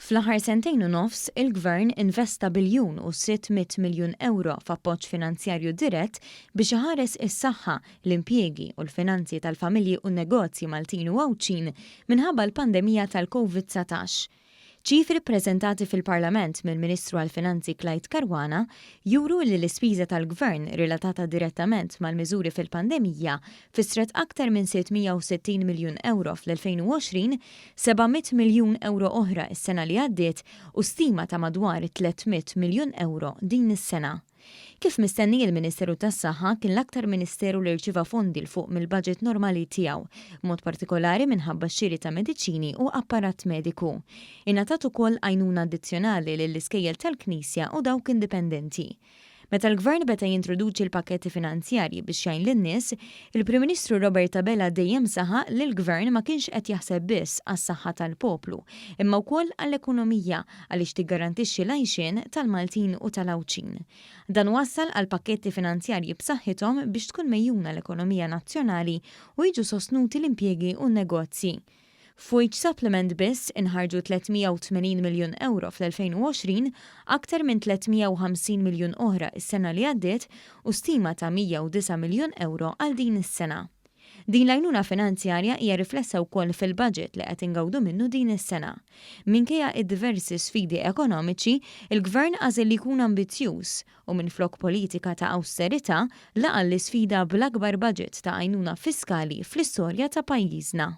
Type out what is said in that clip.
Fl-aħħar sentejn u nofs, il-Gvern investa biljun u 600 miljun ewro f'appoġġ finanzjarju dirett biex iħares is-saħħa, l-impjiegi u l-finanzi tal-familji u n-negozji Maltin u Għawdxin minħabba l-pandemija tal-Covid-19. Ċifri ppreżentati fil-Parlament mill-Ministru għall-Finanzi Clyde Caruana juru li l-ispiża tal-Gvern relatata direttament mal-miżuri fil-pandemija fissret aktar minn 660 miljun ewro fl-2020, 700 miljun ewro oħra s-sena li għaddiet u stima ta' madwar 300 miljun ewro din is-sena. Kif mistenni, il-Ministeru tas-Saħħa kien l-aktar ministeru li rċieva fondi 'l fuq mill-baġit normali tiegħu, b'mod partikolari minħabba x-xiri ta' mediċini u apparat mediku. Ingħatat ukoll għajnuna addizzjonali lill-iskejjel tal-Knisja u dawk indipendenti. Meta l-Gvern beda jintroduċi l-pakketti finanzjarji biex jgħin lin-nies, il-Prim Ministru Robert Abela dejjem saħaq li l-Gvern ma kienx qed jaħseb biss għas-saħħa tal-poplu, imma wkoll għall-ekonomija għaliex tiggarantixxi l-għajxien tal-Maltin u tal-Għawdxin. Dan wassal għal pakketti finanzjarji b'saħħithom biex tkun megħjuna l-ekonomija nazzjonali u jiġu sostnuti l-impjiegi u n-negozji. F'Wage Supplement biss inħarġu 380 miljun ewro fl-2020, aktar minn 350 miljun oħra s-sena li għaddiet u stima ta' 109 miljun ewro għal din is-sena. Din l-għajnuna finanzjarja hija riflessa wkoll fil-budget li qed ingawdu minnu din is-sena. Minkejja id-diversi sfidi ekonomiċi, il-Gvern għażel li jkun ambizzjuż u minflok politika ta' awsterità, laqa' l-isfida bl-akbar budget ta' għajnuna fiskali fl-istorja ta' pajjiżna.